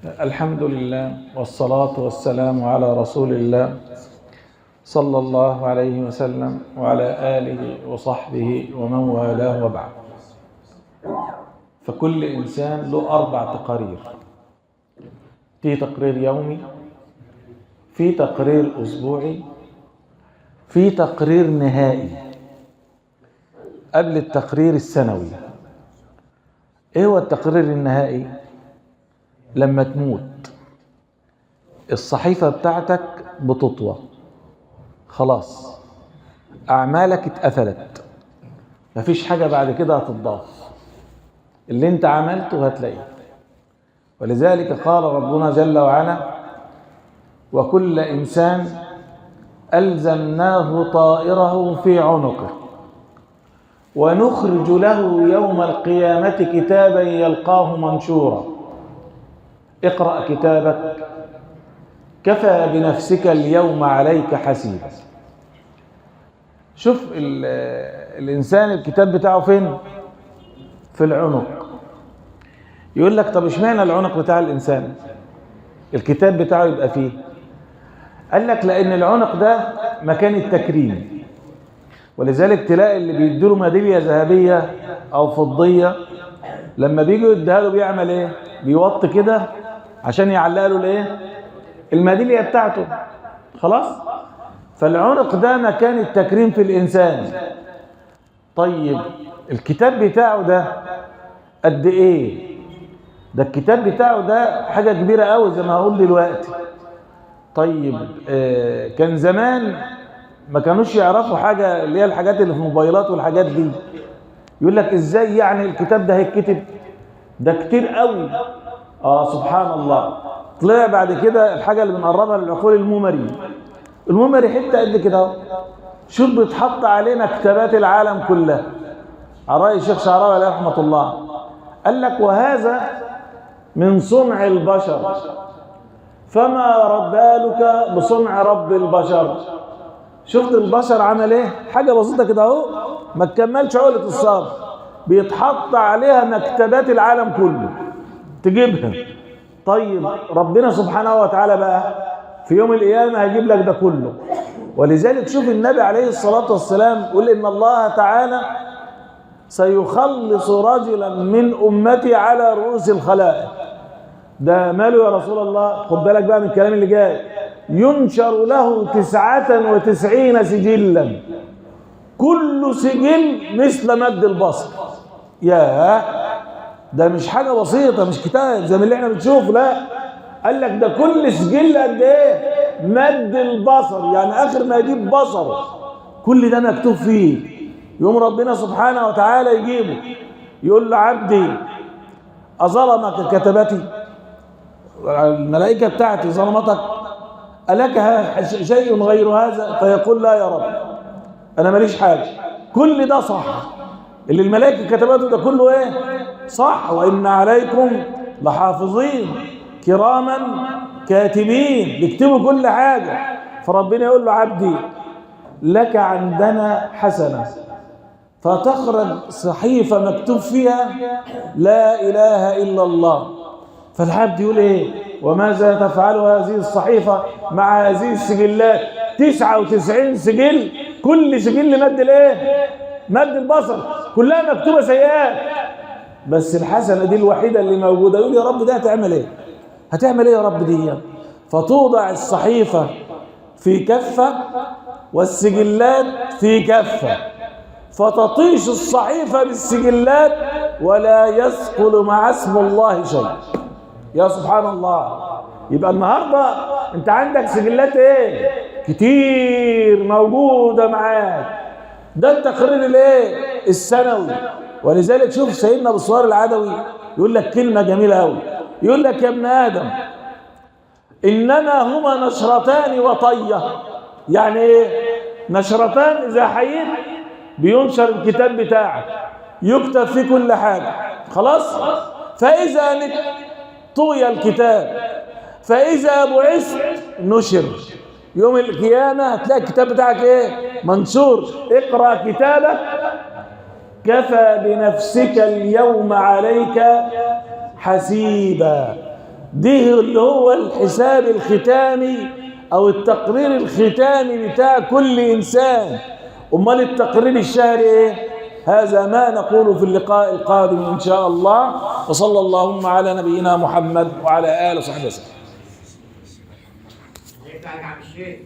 الحمد لله والصلاة والسلام على رسول الله صلى الله عليه وسلم وعلى آله وصحبه ومن والاه، وبعد. فكل إنسان له 4 تقارير، في تقرير يومي، في تقرير أسبوعي، في تقرير نهائي قبل التقرير السنوي. إيه هو التقرير النهائي؟ لما تموت الصحيفة بتاعتك بتطوى، خلاص أعمالك اتقفلت، مفيش حاجة بعد كده هتتضاف، اللي انت عملته هتلاقيه. ولذلك قال ربنا جل وعلا: وكل إنسان ألزمناه طائره في عنقه ونخرج له يوم القيامة كتابا يلقاه منشورا، اقرأ كتابك كفى بنفسك اليوم عليك حسيبا. شوف الإنسان الكتاب بتاعه فين؟ في العنق. يقول لك طب اشمعنى العنق بتاع الإنسان الكتاب بتاعه يبقى فيه؟ قال لك لأن العنق ده مكان التكريم، ولذلك تلاقي اللي بيديله ميدالية ذهبية أو فضية لما بيجوا يديها له بيعمل إيه؟ بيوطي كده عشان يعلق له الإيه؟ الميدالية بتاعته. خلاص؟ فالعنق ده مكان التكريم في الإنسان. طيب الكتاب بتاعه ده قد إيه؟ ده الكتاب بتاعه ده حاجة كبيرة قوي زي ما هقول دلوقتي. طيب كان زمان ما كانوش يعرفوا حاجة اللي هي الحاجات اللي في الموبايلات والحاجات دي. يقول لك ازاي يعني الكتاب ده هيتكتب؟ ده كتير قوي. سبحان الله. طلع بعد كده الحاجة اللي بنقربها للعقول ال memory. ال memory حتة قد كده اهو، شوف بيتحط عليه مكتبات العالم كلها. على رأي الشيخ شعراوي عليه رحمة الله قال لك: وهذا من صنع البشر، فما بالك بصنع رب البشر. شفت البشر عمل ايه؟ حاجة بسيطة كده اهو، ما تكملش عقلة الصبر، بيتحط عليها مكتبات العالم كله تجيبها. طيب ربنا سبحانه وتعالى بقى في يوم القيامة هيجيب لك ده كله. ولذلك شوف النبي عليه الصلاة والسلام يقول إن الله تعالى سيخلص رجلا من أمتي على رؤوس الخلائق. ده ماله يا رسول الله؟ خد بالك بقى من الكلام اللي جاي. ينشر له 99 سجلا، كل سجل مثل مد البصر. ياه، ده مش حاجة بسيطة، مش كتاب زي ما اللي احنا بنشوفه، لا، قال لك ده كل سجل قد ايه؟ مد البصر، يعني اخر ما يجيب بصره كل ده مكتوب فيه. يوم ربنا سبحانه وتعالى يجيبه يقول له: عبدي أظلمك كتبتي؟ الملائكة بتاعتي ظلمتك؟ ألك شيء غير هذا؟ فيقول: لا يا رب، أنا ماليش حاجة، كل ده صح، اللي الملائكة كتبته ده كله إيه؟ صح. وإن عليكم لحافظين كراما كاتبين، بيكتبوا كل حاجة. فربنا يقول له: عبدي لك عندنا حسنة، فتخرج صحيفة مكتوب فيها لا إله إلا الله. فالعبد يقول إيه؟ وماذا تفعل هذه الصحيفة مع هذه السجلات؟ 99 سجل، كل سجل مد الايه؟ مد البصر، كلها مكتوبة سيئات، بس الحسنة دي الوحيدة اللي موجودة. يقول يا رب ده هتعمل ايه؟ هتعمل ايه يا رب دي؟ فتوضع الصحيفة في كفة والسجلات في كفة، فتطيش الصحيفة بالسجلات ولا يثقل مع اسم الله شيء. يا سبحان الله. يبقى النهارده انت عندك سجلات ايه؟ كتير موجودة معاك. ده التقرير الايه؟ السنوي. ولذلك شوف سيدنا ابو سوار العدوي يقول لك كلمة جميلة قوي، يقول لك: يا ابن ادم انما هما نشرتان وطيه. يعني ايه؟ نشرتان اذا حييت بينشر الكتاب بتاعك، يكتب فيه كل حاجة، خلاص؟ فاذا مت طوي الكتاب، فإذا بعثت نشر. يوم القيامة هتلاقي الكتاب بتاعك ايه؟ منشور. اقرأ كتابك كفى بنفسك اليوم عليك حسيبا. دي اللي هو الحساب الختامي او التقرير الختامي بتاع كل انسان. امال التقرير الشهري ايه؟ هذا ما نقوله في اللقاء القادم ان شاء الله، وصلى اللهم على نبينا محمد وعلى اله وصحبه وسلم. عم الشيخ.